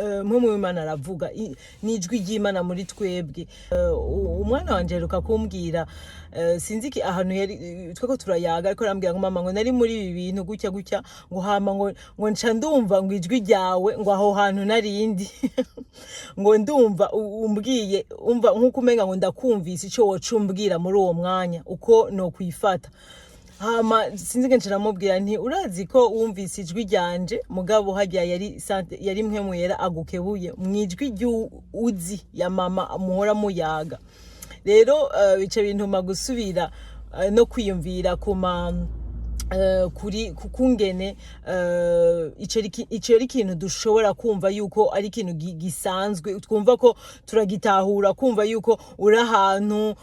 Mpwemu w'Imana aravuga, n'ijwi ry'Imana muri twebwe. Umwana wanje aheruka kumbwira, sinzi iki ahantu yari tweko turayaga, ariko arambwira ngo: "Mama," ngo, "nari muri ibi bintu gutya gutya," ngo, "hama ngo nca ndumva ngo ijwi ryawe," ngo, "aho hantu narindi," ngo, "ndumva umbwiye, umva nkuko umenga ngo ndakumvise ico woca umbwira muri uwo mwanya, uko nokwifata." Hama sinzi nge nca nti: "Urazi ko wumvise ijwi ryanje, mugabo harya yari yari Mpwemu Yera agukebuye mwijwi ry'uzi ya mama muhora muyaga." Rero bica bintuma gusubira no kwiyumvira kuma kuri kungene ico ari ikintu dushobora kumva yuko ari ikintu gisanzwe, twumva ko turagitahura, kumva yuko uri ahantu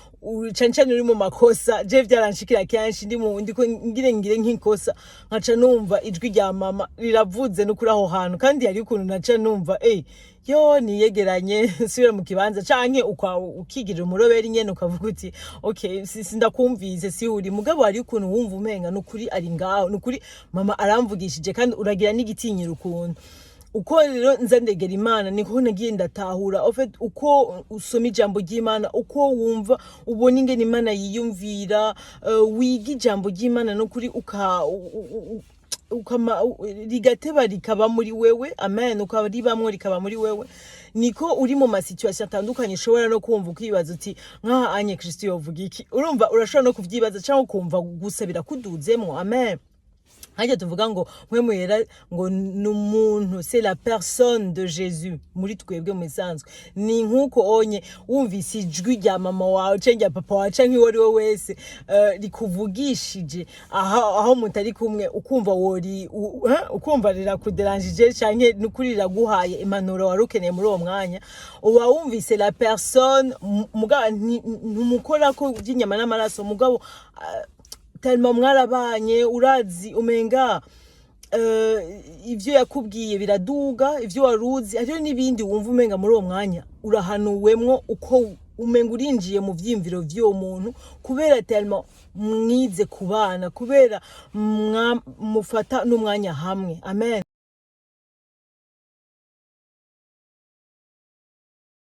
cane cane uri mu makosa. Je vyaranshikira kenshi ndi mu ndiko ngire nk'ikosa, nkaca numva ijwi rya mama riravuze no kuri aho hantu, kandi hari ukuntu naca numva yo niyegeranye, nsubira mu kibanza, canke ukigirira umuroberi nyene, ukavuga uti: "Okay, sindakumvise, si uri." Mugabo hari ukuntu wumva umenga nukuri ari ngaho, nukuri mama aramvugishije, kandi uragira n'igitinyiro ukuntu. Uko rero nza ndegera Imana, niko nagiye ndatahura, en fait, uko usoma ijambo ry'Imana, uko wumva ubona ingene Imana yiyumvira, wiga ijambo ry'Imana nukuri uka u- u- u- ukama rigateba rikaba muri wewe, amen, ukaba ribamwo, rikaba muri wewe, niko uri mu ma situations atandukanye ushobora no kumva ukibaza uti: "Nkaha anye Kristo yovuga iki?" Urumva urashobora no kuvyibaza cyangwa ukumva gusa birakuduzemwo, amen. Hajya tuvuga ngo Mpwemu Yera ngo ni umuntu, c'est la personne de Jésus muri twebwe. Mu bisanzwe ni nk'uko onye wumvise ijwi rya mama wawe canke rya papa wawe canke uwo ari we wese, rikuvugishije aho mutari kumwe, ukumva wori ukumva rirakuderanjije canke nukuri riraguhaye impanuro wari ukeneye muri uwo mwanya, uba wumvise la personne. Mugabo ntumukorako by'inyama n'amaraso, mugabo tellement mwarabanye, urazi umenga ivyo yakubwiye biraduga ivyo waruzi. Hariho n'ibindi wumva umenga muri uwo mwanya urahanuwemwo, uko umenga urinjiye mu vyiyumviro vy'uwo muntu, kubera tellement mwize kubana, kubera mufata n'umwanya hamwe, amen.